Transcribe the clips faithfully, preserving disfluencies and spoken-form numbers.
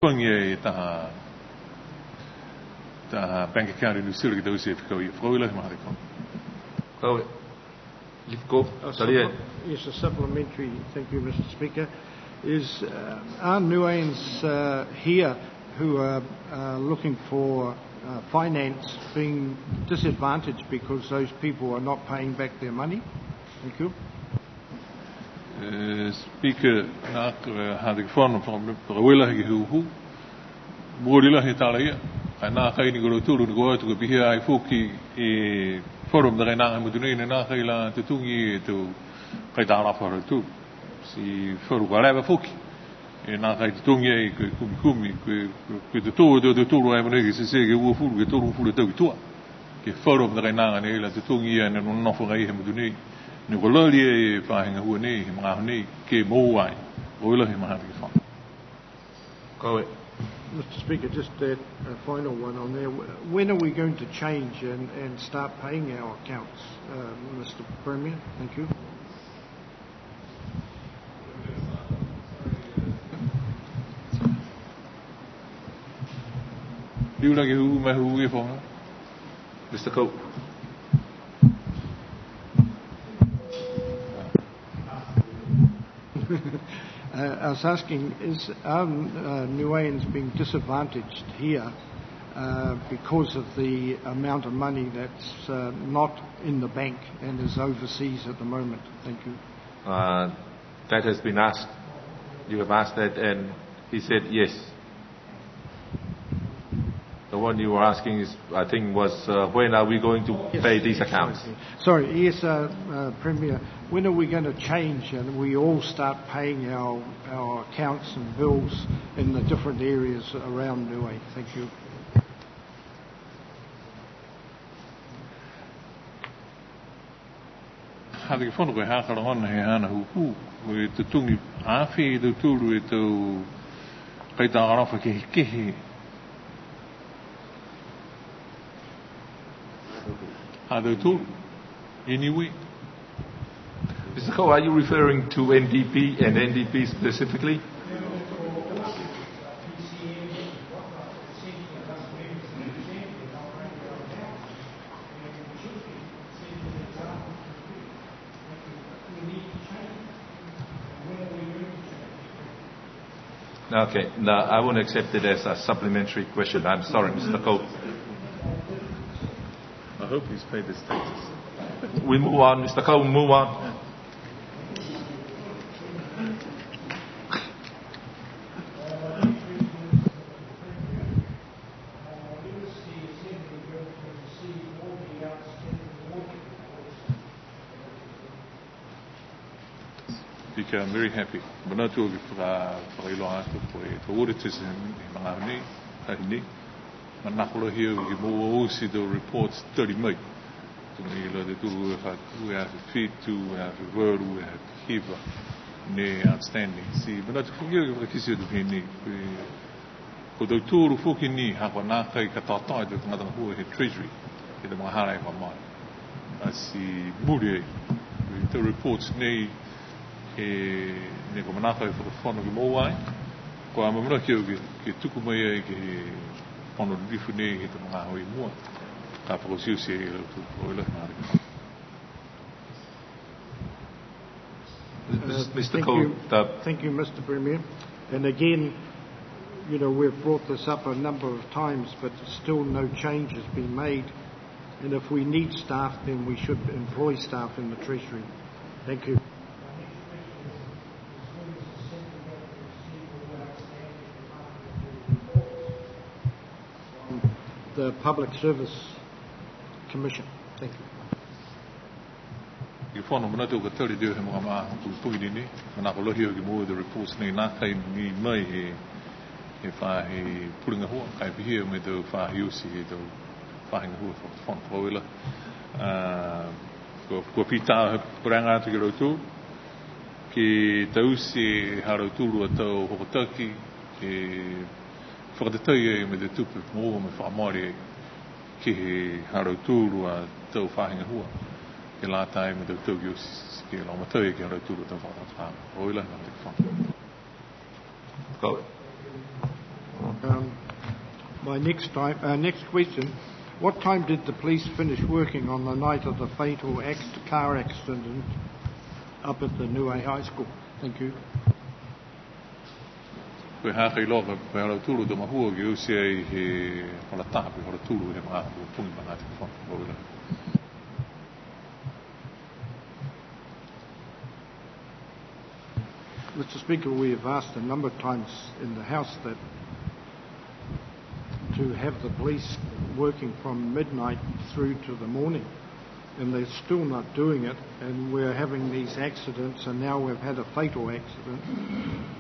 Hagi e taha, taha bank account i New Zealand ke taute e fekau ia. Fakaaue lahi, mahalo ko. Fakaaue. Lifiko, Uh, talia. Suppl-, yes, a supplementary, thank you, Mister Speaker, is, uh, are Niueans, uh, here who are, uh, looking for, uh, finance being disadvantaged because those people are not paying back their money? Thank you. E, Speaker, nā, e, Haana Fono, faka-, fakaaue lahi ke he hūhū. Mooli lahi e tala ia. Ka e nākai ni ko lautolu ne kua atu ka pihia ai foki e falu a matakainaga he motu nei, ne nākai la totogi e tau kaitalofa ha lautolu. Ti falu kua leva foki. E nākai totogi ai ko e kumikumi, ko e, ko e, ko e totou, to-, totou e mena ke sese ke uafulu, ke tolugofulu e tau ki tua. Ke he falu a matakainaga nei la totogi ai ne nonofo agaia he motu nei. Ne kua lali e faahi gahua nei, he magaaho nei, ke moua ai. Fakaaue lahi, mahalo ke fano. Fakaaue. Mister Speaker, just a, a final one on there. Wh-, when are we going to change and, and start paying our accounts, uh, Mister Premier? Thank you. Liu lā ke hū mai hū e fano. Mister Coe. Uh, I was asking, is, um, uh, Niueans being disadvantaged here, uh, because of the amount of money that's, uh, not in the bank and is overseas at the moment? Thank you. Uh, that has been asked. You have asked that, and he said yes. The one you were asking is, I think, was, uh, when are we going to Yes, pay these yes, accounts? Sorry, sorry. Yes, uh, uh, Premier, when are we gonna change and we all start paying our, our accounts and bills in the different areas around Niue? Thank you. Haana Fono, ko e haaku a logona he haana hūhū, ko e totogi afe e tautolu e tau kaitalofa kehekehe ha tautolu. Anyway. Mister Coe, are you referring to N D P and N D P specifically? Okay, no, I won't accept it as a supplementary question. I'm sorry, Mister Coe. I hope he's paid his taxes. We move on, Mister Coe, move on. Speaker, I'm very happy. Manatu au ke faka-, fakailoa atu ko e, ko e auditors he, he magaaho nei, tahi nei. Manako lahi au ke moua oti e tau reports tali mai. Tuga ni la e tolu e afe, e afe fitu, e afe valu, e afe hiva, ne outstanding. Ti manatu foki au ke fakakite atu ki nei, ko e Ko tautolu foki ni, ha kua nākai katoatoa e tau tagata gahua he Treasury, he tau magahala he kua mole. A ti muli ai, e tau reports nei, e, ne kua manako e Fakatufono ke moua ai, kua amaamanaki au ke, ke tuku mai ai ke he Fono Lilifu nei he tau magaaho i mua, ka fakaotioti ai e lautolu. Fakaaue lahi, mahalo. Uh, Mister thank Coe, you. Thank you, Mister Premier. And again, you know, we've brought this up a number of times, but still no change has been made. And if we need staff, then we should employ staff in the Treasury. Thank you. The Public Service Commission. Thank you. Ke he Fono, manatu au ka tali atu he magaaho pogipogi ni, manako lahi au ke moua e reports nei, nākai ni mai he, he faahi pule gahua, ka e pihia mo e tau faahi oti he tau faahi gahua Fakatufono. Fakaaue lahi. A, kua, kua fita he pulega atu ki a lautolu, ke taute ha lautolu a tau hokotaki, ke fakatatai ai mo e tau tupe moua mo e fakamole ke he ha lautolu a tau faahi gahua, ke lata ai mo e tau tau ke oti, ke lagomatai ke he ha lautolu a tau fakatokatokaaga. Fakaaue lahi, Fakatufono. Fakaaue. My next time, uh, next question, what time did the police finish working on the night of the fatal acc-, car accident up at the Niue High School? Thank you. Ko e hā ka iloa, ko e ha lautolu a tau gahua ke oti ai he hola taha, pe hola tolu he magaaho pogipogi, mahani ke he fono, ko e hā? Mister Speaker, we have asked a number of times in the House that to have the police working from midnight through to the morning, and they're still not doing it, and we're having these accidents, and now we've had a fatal accident.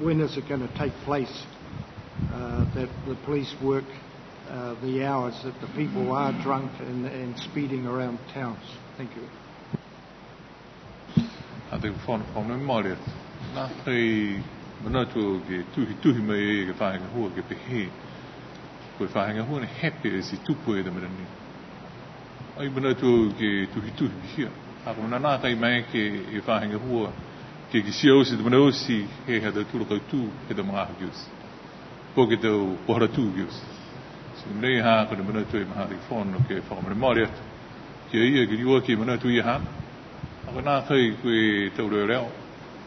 When is it gonna take place, uh, that the police work, uh, the hours that the people are drunk and, and speeding around towns? Thank you. Mahani ke he fono, fono mole. Nākai manatu ke tuhituhi mai e ke he faahi gahua ke pehē ko e faahi gahua ne hepe e ti tupu e tau mena nei. Ai manatu ke tuhituhi pihia. Ha ko e mena nākai maeke e faahi gahua ke kitia oti e tau mena oti he ha tautolu a kautū he tau magaaho ke oti. Po ke tau puhala tū ke oti. Ti mena ia ha ko e manatu e mahani ke he fono ke fakamolemole atu ki a ia ke liuaki e manatu ia haana. Ha ko e nākai ko e tau leoleo,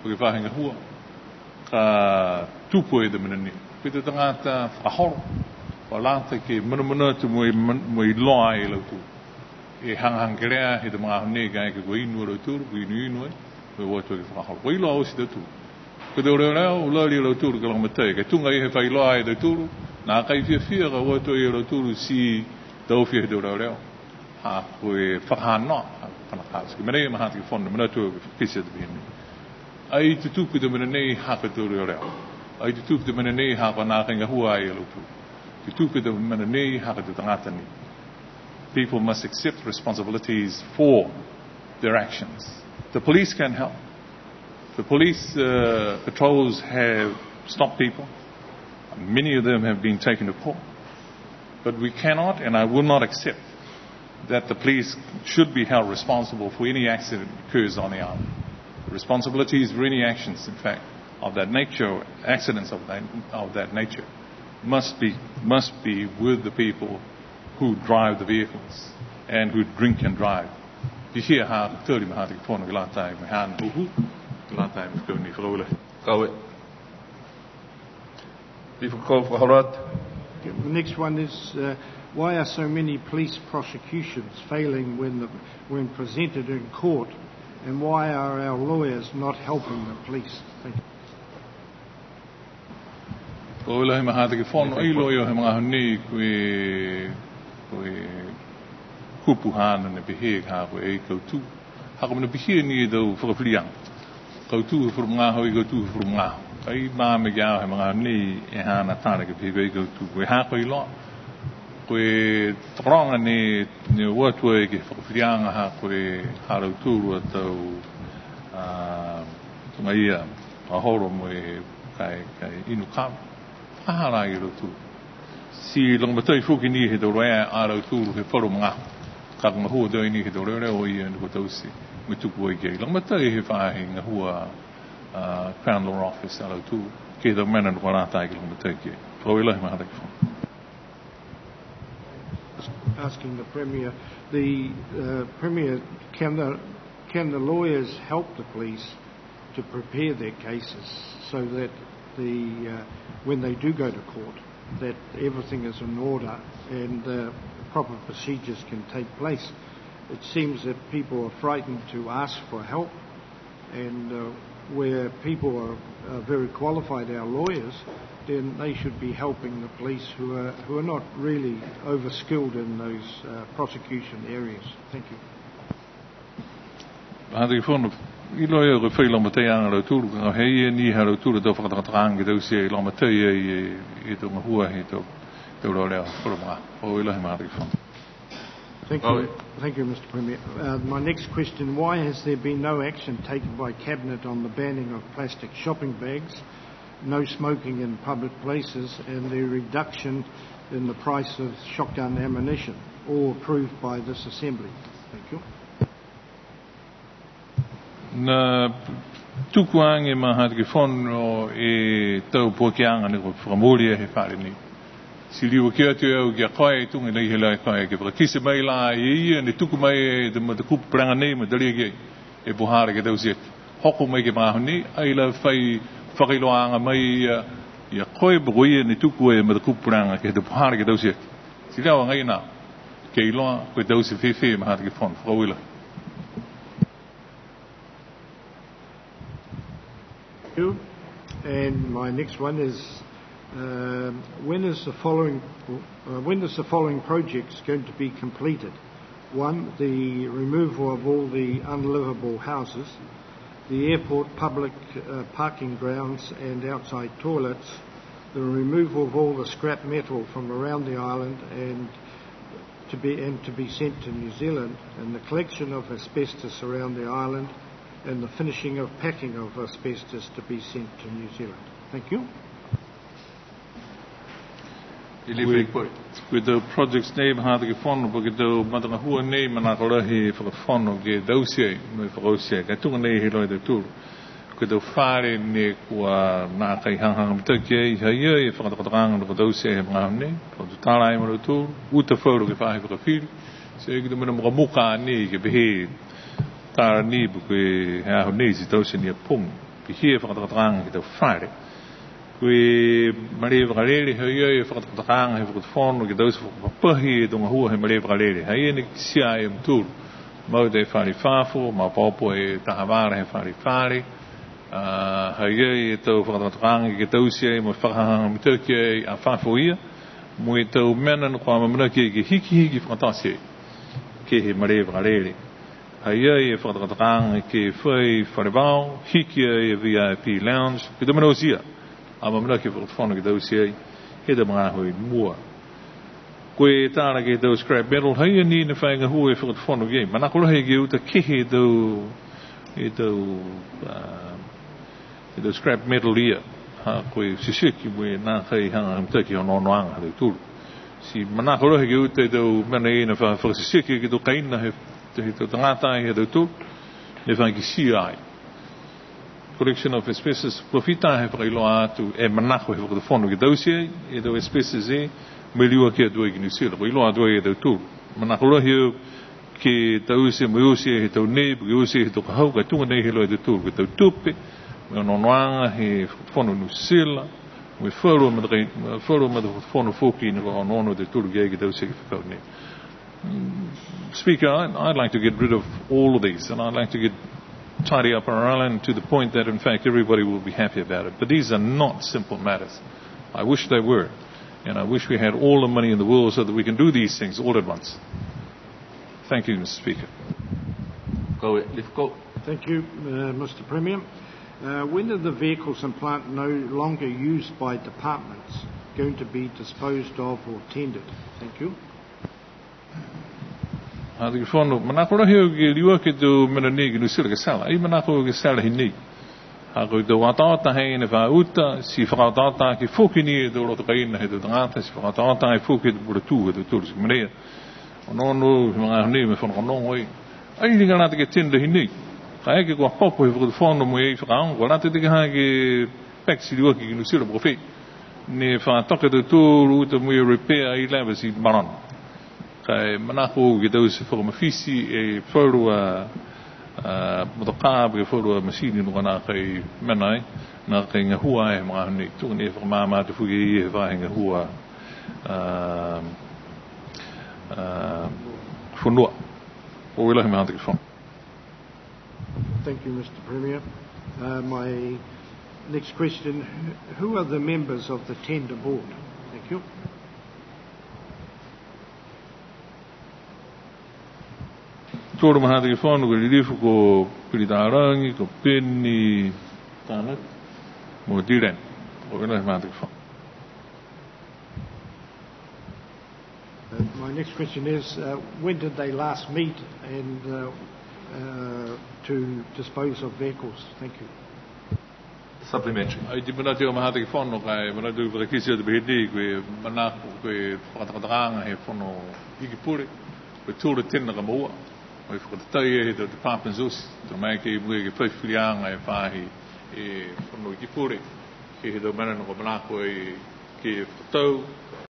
po ke faahi gahua, ka tupu e tau mena nei. Ko e tau tagata fakaholo, kua lata ke manamanatu mo e man-, mo e iloa e lautolu. E hagahaga kelea he tau magaaho nei kaeke kua inu a lautolu, kua inuinu ai, mo e o atu ke fakaholo. Kua iloa oti e tautolu. Ko e tau leoleo, lali a lautolu ke lagomatai, ka e tuga ia he fai iloa e tautolu, nākai fiafia ka o atu a lautolu ti taofi he tau leoleo. Ha ko e fakahanoa, ha ko e fakatātā. Ko e mena ia mahani ke he fono, manatu ke kitia atu pihia ni. Ai tutupu e tau mena nei ha ko e tau leoleo. Ai tutupu e tau mena nei ha kua nākai gahua ai a lautolu. Tutupu e tau mena nei ha ko e tau tagata ni. People must accept responsibilities for their actions. The police can help. The police, uh, patrols have stopped people. Many of them have been taken to court. But we cannot, and I will not accept, that the police should be held responsible for any accident that occurs on the island. The responsibilities for any actions, in fact, of that nature, accidents of that, of that nature, must be, must be with the people who drive the vehicles and who drink and drive. Pihia ha tautolu mahani ke he fono ke lata mo e haana huhu, ke lata mo e kau ni fakaaue. Fakaaue. Hifo ko e fakaholo atu. The next one is, uh, why are so many police prosecutions failing when the, when presented in court, and why are our lawyers not helping the police? Thank you. Fakaaue lahi mahani ke he fono, ai iloa ia he magaaho nei ko e, ko e kupu haana ne pehē ka ko e kautū. Ha ko e mena pihia ni e tau fakafiliaga. Kautū he falu magaaho, ai kautū he falu magaaho. Ai maama ke he magaaho nei e haana tala ke pehē ko e ai kautū. Ko e ha kua iloa. Ko e tokologa ne, ne o atu ai ke he fakafiliaga ha ko e ha lautolu a tau, a, tuga ia, fakaholo mo e ka e, ka e inu kava. Ha ha la ia lautolu. Ti lagomatai foki ni he tau loea a lautolu he falu magaaho. Ka ko e gahua tau ni he tau leoleo ia ne kua taute mo e tuku ai ki ai. Lagomatai he faahi gahua, a, Crown Law Office a lautolu. Ke he tau mena ne kua lata ke lagomatai ki ai. Fakaaue lahi mahani ke he fono. Asking the Premier, the, uh, Premier, can the, can the lawyers help the police to prepare their cases so that the, uh, when they do go to court, that everything is in order and, uh, proper procedures can take place. It seems that people are frightened to ask for help, and, uh, where people are, uh, very qualified, our lawyers, then they should be helping the police who are, who are not really overskilled in those, uh, prosecution areas. Thank you. Mahani ke he fono, iloa ia ko e fai lagomataiaga a lautolu, ka he ia ni ha lautolu a tau fakatokatokaaga ke taute ai lagomatai ai e, e tau gahua he tau, tau leoleo, falu magaaho. Fakaaue lahi mahani ke he fono. Thank you. Thank you, Mister Premier. Uh, my next question, why has there been no action taken by Cabinet on the banning of plastic shopping bags, no smoking in public places, and the reduction in the price of shotgun ammunition, all approved by this Assembly? Thank you. Na tuku age mahani ke he fono e tau poakiaga ne kua fakamooli he fale nei. Ti liuaki atu e au ki a koe, tuga nei he lahi a koe, ke fakakite mai la e ia ne tuku mai e tau matakupu pulega nei mo e talia ki ai e puhala ke taute aki. Hoko mai ke he magaaho nei, ai la fai fakailoaaga mai ia, ia koe po ko ia ne tuku e matakupu pulega ke he tau puhala ke taute aki. Ti liu agaia nā, ke iloa ko e taute fēfē e Mahataki Fono, fakaaue lahi. Thank you. And my next one is, um, when is the following, uh, when is the following projects going to be completed? One, the removal of all the unlivable houses, the airport public, uh, parking grounds and outside toilets, the removal of all the scrap metal from around the island and to be, and to be sent to New Zealand, and the collection of asbestos around the island, and the finishing of packing of asbestos to be sent to New Zealand. Thank you. Ko e, ko e tau projects nei, Mahataki Fono, po ke tau matagahua nei, manako lahi e Fakatufono ke taute ai, mo e fakaoti ai, ka e tuga nei he iloa e tautolu. Ko e tau fale ne kua nākai hagahaga mitaki ai, ha i ai e fakatokatokaaga ne kua taute he magaaho nei, fakatutala ai mo lautolu, uta falu ke he faahi fakafili, ti ko e tau mena mukamuka ni ke pehē, tala ni po ke he aho nei ti taute ni a pogi, pihia e fakatokatokaaga ke he tau fale. Ko e malē vakalele, ha i ai e fakatokatokaaga he Fakatufono ke taute fakapapahi e tau gahua he malē vakalele. Ha i ai ne kitia e mutolu. Mau e fale i fafo, maopoopo e taha vala he fale i fale. A, ha i ai e tau fakatokatokaaga ke taute ai mo e fakahagahaga mitaki ai a fafo ia. Mo e tau mena ne kua amaamanaki ai ke hikihiki fakatote ai ke he malē vakalele. Ha i ai e fakatokatokaaga ke fai fale vao, hiki ai e V I P lounge, ke he tau mena oti ia. Amaamanaki e Fakatufono ke taute ai he tau magaaho i mua. Ko e tala ke he tau scrap metal, ha i ai ni ne fai gahua e Fakatufono ki ai. Manako lahi ke uta kehe e tau, e tau, a, e tau scrap metal ia. Ha, ko e sisiki mo e nākai hagahaga mitaki e onoonoaga ha tautolu. Ti manako lahi ke uta e tau mena ia ne fa-, fakasisiki ke he tau kaina he, he tau tagata ha tautolu, ne fa kitia ai. Collection of asbestos, kua fita he fakailoa atu e manako he Fakatufono ke taute ai e tau asbestos e, mo e liuaki atu ai ki Niu Silani, kua iloa atu ai e tautolu. Manako lahi au ke taute mo e oti he tau nei, po ke oti he tau ka hau, ka e tuga nei he iloa e tautolu, ko e tau tupe, mo e onoonoaga he Fakatufono Niu Silani, mo e falu a matakai, falu a matafono foki ne kua onoono a tautolu ki ai ke taute ke he fekau nei. Speaker, I, I'd like to get rid of all of these, and I'd like to get tidy up our island to the point that, in fact, everybody will be happy about it. But these are not simple matters. I wish they were, and I wish we had all the money in the world so that we can do these things all at once. Thank you, Mister Speaker. Thank you, uh, Mister Premier. Uh, when are the vehicles and plant no longer used by departments going to be disposed of or tendered? Thank you. Mahataki Fono, manako lahi au ke liuaki e tau mena nei ki Niu Silani ke sala. Ai manako ke sala hinei. Ha ko e tau otaota he ne fa uta, ti fakaotaota ke foki ni e tau loto kaina he tau tagata, ti fakaotaota ke foki e tau puhala tū he tau tolu, ti ko e mena ia. Onoono, he magaaho nei mo e fanogonogo ai. Ai liga lata ke tender hinei. Kaeke kua popo he Fakatufono mo e fakaogo, kua lata ti ka ha ke pek ti liuaki ki Niu Silani po ke fē. Ne fa toka e tau tolu uta mo e repair ai leva ti malona. Ka e manako ke taute fakamafiti e falu a, a, motokā, po ke falu a masini ne kua nākai mena ai, nākai gahua ai he magaaho nei. Tuga ni e fakamāmā atu foki e ia he faahi gahua, a, a, fonua. Fakaaue lahi Mahataki Fono. Thank you, Mister Premier. Uh, my next question, who are the members of the tender board? Thank you. Tolu Mahataki Fono, ko e lilifu ko Pili Talagi, ko Peni Tanati, mo Dylan. Fakaaue lahi Mahataki Fono. Uh, my next question is, uh, when did they last meet and, uh, uh, to dispose of vehicles? Thank you. Supplementary. Ai ti manatu au Mahataki Fono ka e manatu fakakite atu pehē nei ko e manako ko e fakatokatokaaga he Fono Iki Pule, ko e tolu e tender ka moua, mo e fakatatai he tau departments oti, to maeke ke fai filiaga e faahi e Fono Iki Pule, ke he tau mena ne kua manako ai ke fakatau,